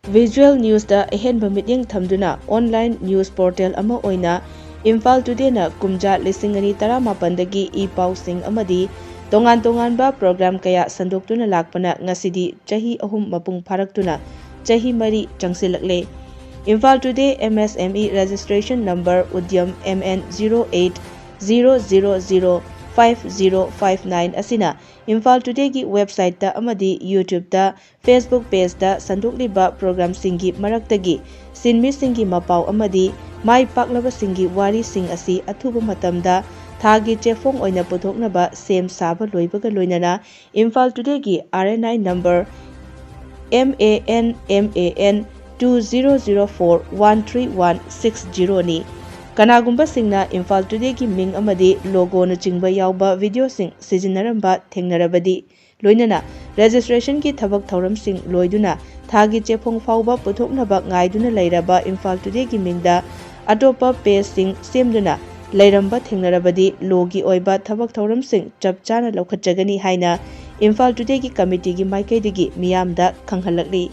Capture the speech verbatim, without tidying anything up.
Visual Newsꯇ ꯑꯍꯦꯟꯕ ꯃꯤꯠꯌꯦꯡ ꯊꯝꯗꯨꯅ online news portal ꯑꯃ ꯑꯣꯏꯅ ꯏꯝꯐꯥꯜ ꯇꯨꯗꯦꯅ ꯀꯨꯝꯖꯥ ꯂꯤꯁꯤꯡ ꯑꯅꯤ ꯇꯔꯥꯃꯥꯄꯟꯗꯒꯤ ꯏ ꯄꯥꯎꯁꯤꯡ ꯑꯃꯗꯤ ꯇꯣꯉꯥꯟ ꯇꯣꯉꯥꯟꯕ program ꯀꯌꯥ ꯁꯟꯗꯣꯛꯇꯨꯅ ꯂꯥꯛꯄꯅ ꯉꯁꯤꯗꯤ ꯆꯍꯤ ꯑꯍꯨꯝ ꯃꯄꯨꯡ ꯐꯥꯔꯛꯇꯨꯅ ꯆꯍꯤ ꯃꯔꯤ ꯆꯪꯁꯤꯜꯂꯛꯂꯦ꯫ ꯏꯝꯐꯥꯜ ꯇꯨꯗꯦ M S M E registration number ꯎꯗ꯭ꯌꯝ M N zero eight zero zero zero five zero five nine ꯑꯁꯤꯅ ꯏꯝꯐꯥꯜ ꯇꯨꯗꯦꯒꯤ websiteꯇ ꯑꯃꯗꯤ YouTubeꯇ, Facebook pageꯇ ꯁꯟꯗꯣꯛꯂꯤꯕ programꯁꯤꯡꯒꯤ ꯃꯔꯛꯇꯒꯤ ꯁꯤꯟꯃꯤꯁꯤꯡꯒꯤ ꯃꯄꯥꯎ ꯑꯃꯗꯤ ꯃꯥꯏ ꯄꯥꯛꯂꯕꯁꯤꯡꯒꯤ ꯋꯥꯔꯤꯁꯤꯡ ꯑꯁꯤ ꯑꯊꯨꯕ ꯃꯇꯝꯗ ꯊꯥꯒꯤ ꯆꯦꯐꯣꯡ ꯑꯣꯏꯅ ꯄꯨꯊꯣꯛꯅꯕ ꯁꯦꯝ ꯁꯥꯕ ꯂꯣꯏꯕꯒ ꯂꯣꯏꯅꯅ Imphal ꯇꯨꯗꯦꯒꯤ R N I number M A N M A N two zero zero four one three one six zeroꯅꯤ꯫ ꯀꯅꯥꯒꯨꯝꯕꯁꯤꯡꯅ Imphal ꯇꯨꯗꯦꯒꯤ ꯃꯤꯡ ꯑꯃꯗꯤ logoꯅꯆꯤꯡꯕ ꯌꯥꯎꯕ videoꯁꯤꯡ ꯁꯤꯖꯤꯟꯅꯔꯝꯕ ꯊꯦꯡꯅꯔꯕꯗꯤ, ꯂꯣꯏꯅꯅ registrationꯒꯤ ꯊꯕꯛ ꯊꯧꯔꯝꯁꯤꯡ ꯂꯣꯏꯗꯨꯅ ꯊꯥꯒꯤ ꯆꯦꯐꯣꯡ ꯐꯥꯎꯕ ꯄꯨꯊꯣꯛꯅꯕ ꯉꯥꯏꯗꯨꯅ ꯂꯩꯔꯕ ꯏꯝꯐꯥꯜ ꯇꯨꯗꯦꯒꯤ ꯃꯤꯡꯗ ꯑꯇꯣꯞꯄ pageꯁꯤꯡ ꯁꯦꯝꯗꯨꯅ ꯂꯩꯔꯝꯕ ꯊꯦꯡꯅꯔꯕꯗꯤ, lawꯒꯤ ꯑꯣꯏꯕ ꯊꯕꯛ ꯊꯧꯔꯝꯁꯤꯡ ꯆꯞ ꯆꯥꯅ ꯂꯧꯈꯠꯆꯒꯅꯤ ꯍꯥꯏꯅ ꯏꯝꯐꯥꯜ ꯇꯨꯗꯦꯒꯤ committeeꯒꯤ ꯃꯥꯏꯀꯩꯗꯒꯤ ꯃꯤꯌꯥꯝꯗ ꯈꯪꯍꯜꯂꯛꯂꯤ꯫